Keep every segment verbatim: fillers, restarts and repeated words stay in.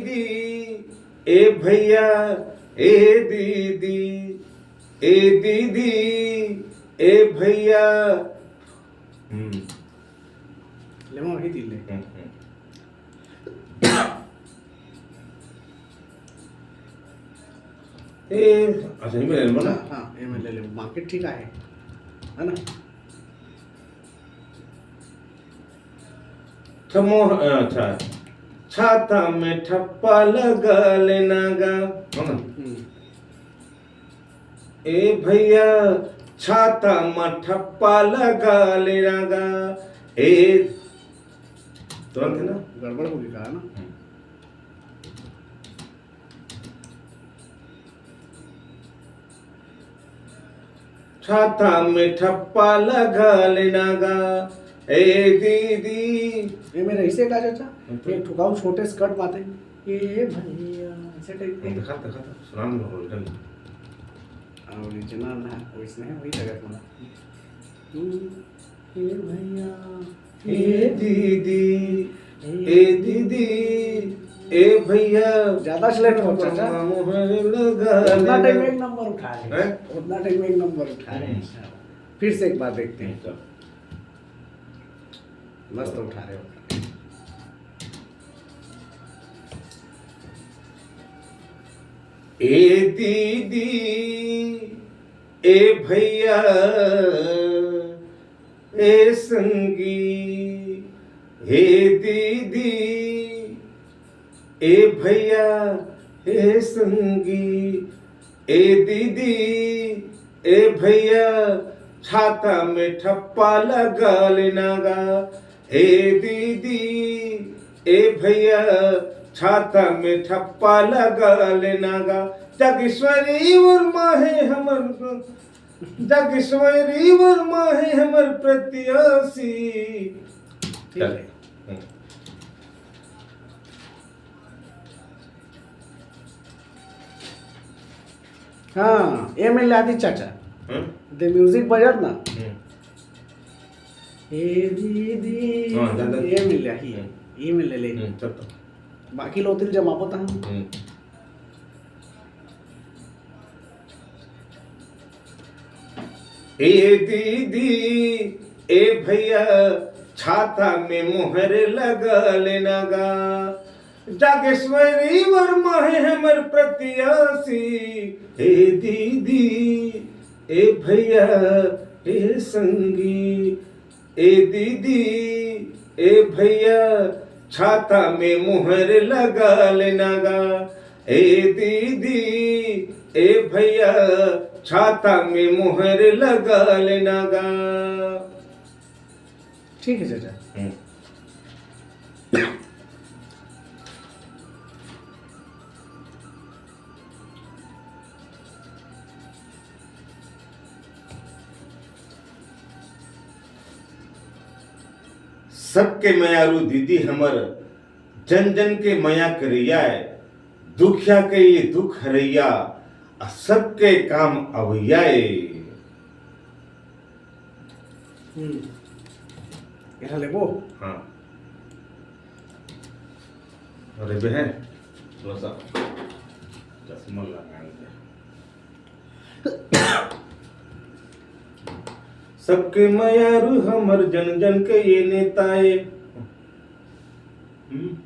ए भैया, ए दीदी, ए दीदी, ए भैया। हम्म। ले माँ, वही दिल ले। हम्म, हम्म। ए, अच्छा, ये मेरे ना? हाँ, ये मैं ले ले, मार्केट ठीक आहे, है ना? ठमो, अच्छा, छाता में ठप्पा लगा लेना गा, है ना? हम्म। ए भैया, छाता में ठप्पा लगा लेना गा। ए, तुरंत है ना? गड़बड़ हो गया ना? हम्म। छाता में ठप्पा लगा लेना गा, ए दीदी। ये मेरा ऐसे का चाचा? हम्म। एक ठुकाऊ छोटे स्कर्ट बाते। ए भैया, ऐसे टाइप के। देखा, देखा था, सुना ना, original। Original ना, वैसे नहीं, वही लगा था। हम्म। ए भैया, ए दीदी, ए दीदी, ए भैया। ज्यादा स्लेट हो, चाचा। मोहर लगा उतना टाइम लेना। एक नंबर उठा रहे। हैं? उतना टाइम एक नंबर उठा रहे। हम्म। फिर से एक बार देखते हैं। हम्म, चल। मस्त उठा रहे हो। ए दीदी, ए भैया, ए संगी, हे दीदी, ए भैया, हे संगी, ए दीदी, ए भैया, छाता में ठप्पा लगा लेना गा। ए दीदी, ए भैया, छाता में ठप्पा लगा लेना गा। जागेश्वरी वर्मा हे हमर, जागेश्वरी वर्मा हे हमर प्रत्याशी। ठीक है। हम्म। हाँ, ये मिल जाती चाचा। हम्म। दे म्यूजिक बजत ना। हम्म। ए दीदी, हाँ, जा, जा। ये मिल जाही। हम्म। ये मिल ले। हम्म, चल तो। बाकी लोतिल जमाबो ता। हम्म। ए दीदी, ए भैया, छाता में मोहर लगा लेना गा। जागेश्वरी वर्मा हे हमर प्रत्याशी। ए दीदी, ए भैया, ए संगी, ए दीदी, ए भैया, छाता में मोहर लगा लेना गा। ए दीदी, ए भैया, छाता में मोहर लगा लेना गा। ठीक है चाचा। हम्म। सबके मयारू दीदी हमर, जन जन के मया करैया ए, दुखिया के ये दुख हरैया, आ सबके काम अवैया ए। हम्म। एला लेबो? हाँ। अरे बहन, थोड़ा सा चश्मा लगा दे। सबके मयारू हमर, जन जन के ये नेता ए। हम्म।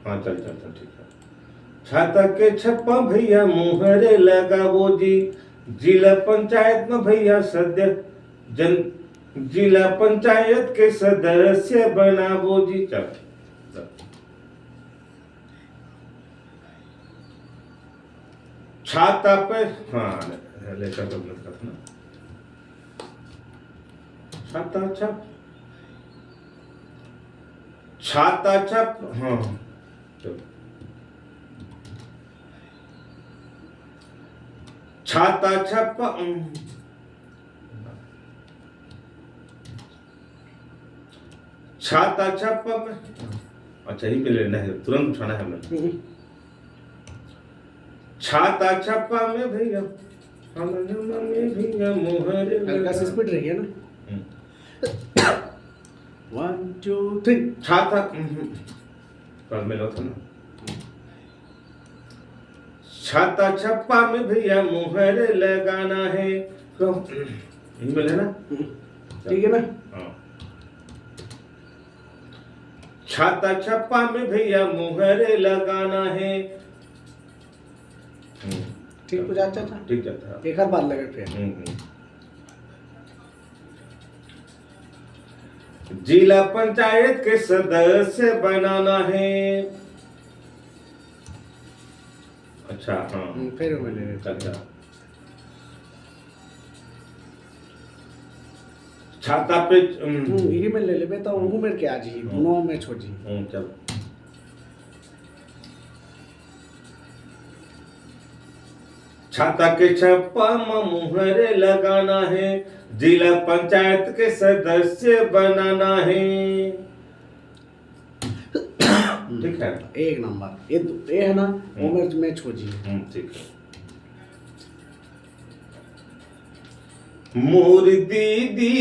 हाँ, चल, चल, चल, ठीक है। छाता के छप्पा भैया मोहरे लगाबो जी, जिला पंचायत में भैया सदस्य, जन, जिला पंचायत के सदस्य बनाबो जी। चल, चल। छाता पे, हाँ, ले, ले, कर दो, मत कर ना। छाता छप, छाता छप, हाँ, चलो। छाता छप, उम, छाता छप्पा में, अच्छा, यहीं पे लेना है, तुरंत उठाना है हमें। हम्म। छाता छप्पा में भैया, हमारे में भैया मोहर हल्का सा लगा। स्पीड रही है ना। हम्म। One, two, three। छाता, हम्म। पास में लो था ना। छाता छप्पा में भैया मुहर लगाना है। तो यही मिले ना? ठीक है ना? हाँ। छाता छप्पा में भैया मुहर लगाना है। हम्म। ठीक तो जाता था। ठीक जाता था। एक हर बार लगे फिर। हम्म, हम्म। जिला पंचायत के सदस्य बनाना है। अच्छा, हाँ। हम्म, फिर वो ले लेते हैं। अच्छा। छाता पे, हम्म। हम्म, यही में ले लेबे तो वहू मेर के आ जी, हम्म। दोनों में छोड़ जी। हम्म, चलो। छाता के छप्पा म मुहर लगाना है, जिला पंचायत के सदस्य बनाना है। ठीक है। एक नंबर। ये दो, ये है ना, हम्म। वो मेर मैच हो जी। हम्म, ठीक है। मोर दीदी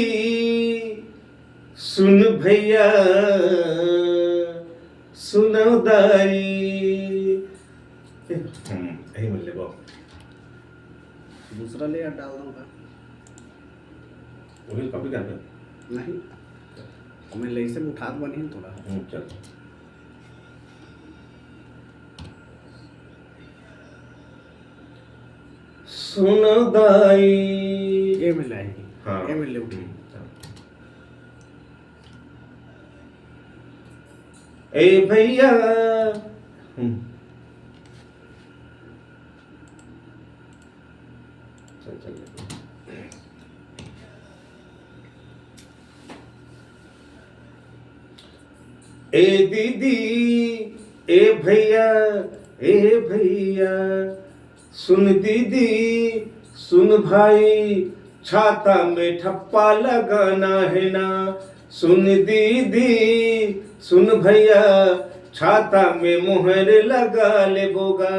सुन भैया, सुनो दाई। हम्म, यही मिल ले बाबू। दूसरा layer डाल दूंगा। वही copy कर दे। नहीं, मैं ले से उठा बनी थोड़ा। हम्म, चल। सुनो दाई। ये मिल आएगी। हाँ। ये मिल ले उठी। हम्म, चल। ए भैया। हम्म। चल, चल, चल। ए दीदी, ए भैया, ए भैया, सुन दीदी, सुन भाई, छाता में ठप्पा लगाना है ना। सुन दीदी, सुन भैया, छाता में मोहर लगा लेबो गा।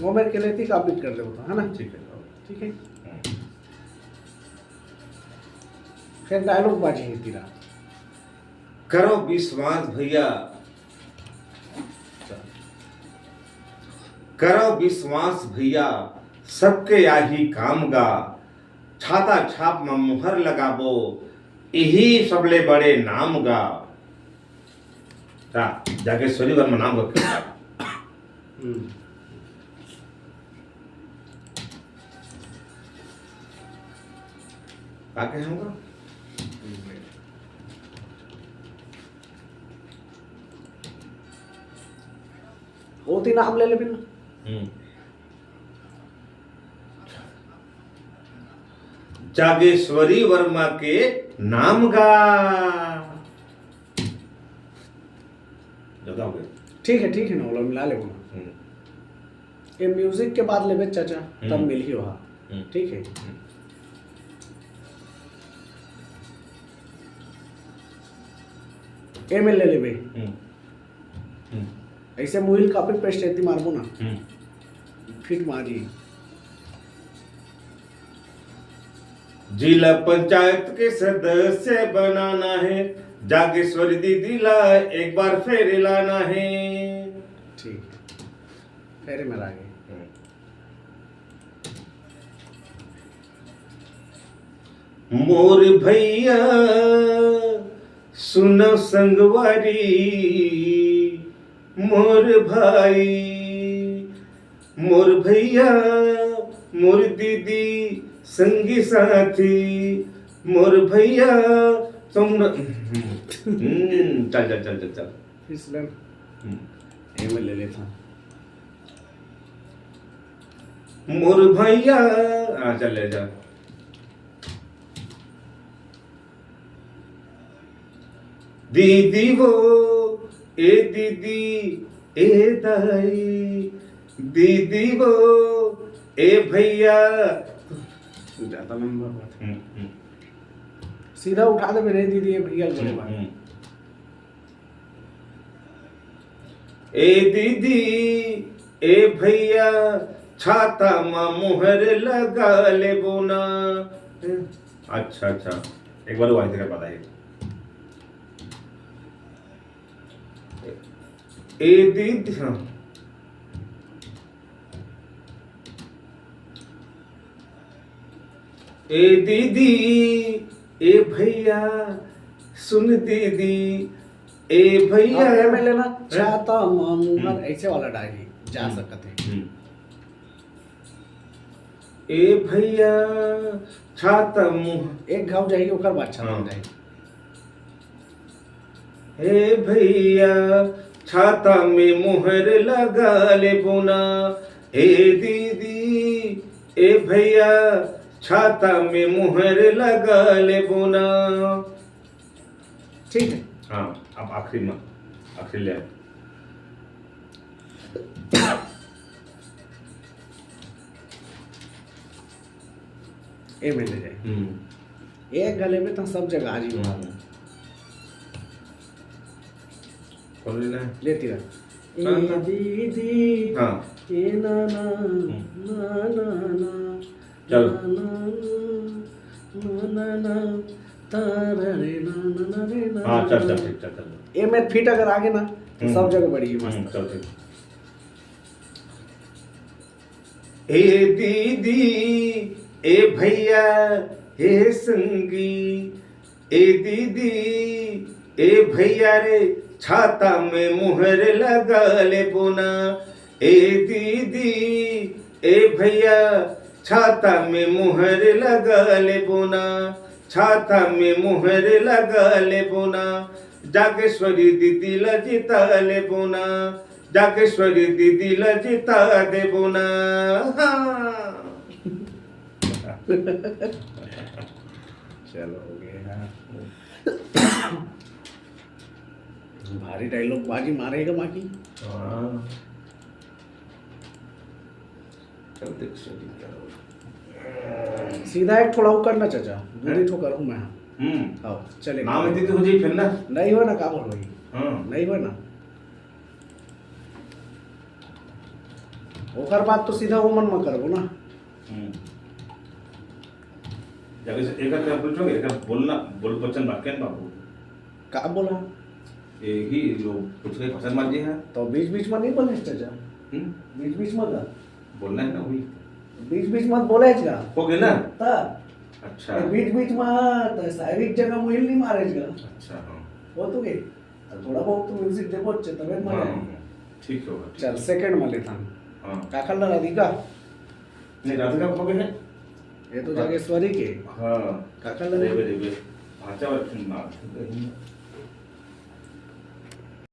वो मेर के लेती copy कर लेबो तो, है ना? ठीक है। ठीक है। हम्म। फिर dialogue बाजी है तेरा। करो विश्वास भैया, करो विश्वास भैया, सबके आही काम गा। छाता छाप म मुहर लगाबो, इही सबले बड़े नाम गा। हाँ, जागेश्वरी वर्मा नाम गा। हम्म। का कहे होगा? होती ना हम ले लेबे ना। हम्म। जागेश्वरी वर्मा के नाम गा। ज्यादा हो गया। ठीक है, ठीक है ना, ओला मिला लेबो ना। हम्म। ये music के बाद लेबे चाचा, तब हम्म। मिलही ओहा। हम्म। ठीक है। हम्म। ए में ले लेबे। हम्म। हम्म। ऐसे मुहिल copy paste यदि मारबो ना, हम्म। Fit मारी। जिला पंचायत के सदस्य बनाना है, जागेश्वरी दीदी ला एक बार फिर लाना है। ठीक, फिर में लागे। हम्म। मोर भैया सुनो संगवारी, मोर भाई, मोर भैया, मोर दीदी, संगी साथी, मोर भैया, तुम न-, हम्म, चल, चल, चल, चल, चल। फिसलन। हम्म। ये मैं ले लेता हूँ। मोर भैया, हाँ, चल ले जा। दीदी वो, ए दीदी, ए दाई, दीदी वो, ए भैया। ज्यादा लंबा बात। हम्म, हम्म। सीधा उठा दे मेरे दीदी, ए भैया, बोले हम्म, बात। हम्म। ए दीदी, ए भैया, छाता मा मुहर लगा लेबो ना। अच्छा, अच्छा, एक बार वाई तेरे बताइए। ए दीदी, हाँ। ए दीदी, ए भैया, सुन दीदी, ए भैया। अब ए में लेना, हाँ? छाता मा मुहर, हम्म। ऐसे वाला डायरी जा हम्म। सकत है। हम्म। ए भैया, छाता मुहर। एक घाव जाही, ओकर बाद छाता हाँ। जाही। हे भैया, छाता में मुहर लगा लेबो ना। हे दीदी, ए भैया, छाता में मुहर लगा लेबो ना। ठीक है। हाँ, अब आखिरी में, आखिरी ले। ए में ले जाए। हम्म। एक गले में तो सब जगह आ जी। हम्म। खोल लेना है। लेती रह। कहाँ ए था? दीदी, हाँ। ए ना ना, हम्म। ना ना ना, चल। ना ना ना, ना ना ना, तारा रे ना ना ना रे ना हाँ, चल, ना। चल, ठीक, चल, चल। ए में फिट अगर आगे ना, तो हम्म। सब जगह बढ़िए मस्त। हम्म, चल, ठीक। ए दीदी, ए भैया, हे संगी, ए दीदी, ए भैया रे, छाता में मुहर लगा लेबो ना। ए दीदी, ए भैया, छाता में मुहर लगा लेबो ना, छाता में मुहर लगा लेबो ना। जागेश्वरी दीदी ला जिता लेबो ना, जागेश्वरी दीदी ला जिता देबो ना। हाँ। चलो, हो गया। भारी डायलॉग बाजी मारेगा बाकी। हाँ। चल देख सही क्या होगा। सीधा एक ठो अउ करना चाचा, दू हाँ? दू ठो करूँ मैं। हम्म। हाँ, चले। नाम दीदी हो जाई फिर ना। नहीं हो ना, का बोल भाई? हाँ। नहीं हो ना। ओकर बाद तो सीधा ओमन में करबो ना। हम्म। जब इसे एक का पूछो, एक बोलना, बोल बचन वाक्य बाबू। का बोला? यही जो कुछ के फसल मर जी है। तो बीच बीच में नहीं बोले चाचा। हम्म? बीच बीच में का? बोलना है ना वही। बीच बीच में बोले का? हो गया ना? ता? अच्छा। ये बीच बीच में तो शायरी की जगह मुहिल नहीं मारे का। अच्छा, हाँ। वो तो गई। तो थोड़ा बहुत तो म्यूजिक देबो चे, तबे मजा हाँ, आए। हाँ, ठीक होगा, ठीक। चल, सेकंड में लेता हूँ। हाँ। काकर ला राधिका? नहीं, राधिका को है। ये तो हाँ। जागेश्वरी के। हाँ। काकर ला अरे, राधिका? अरे, अरे, भाचा और फिल्म ना।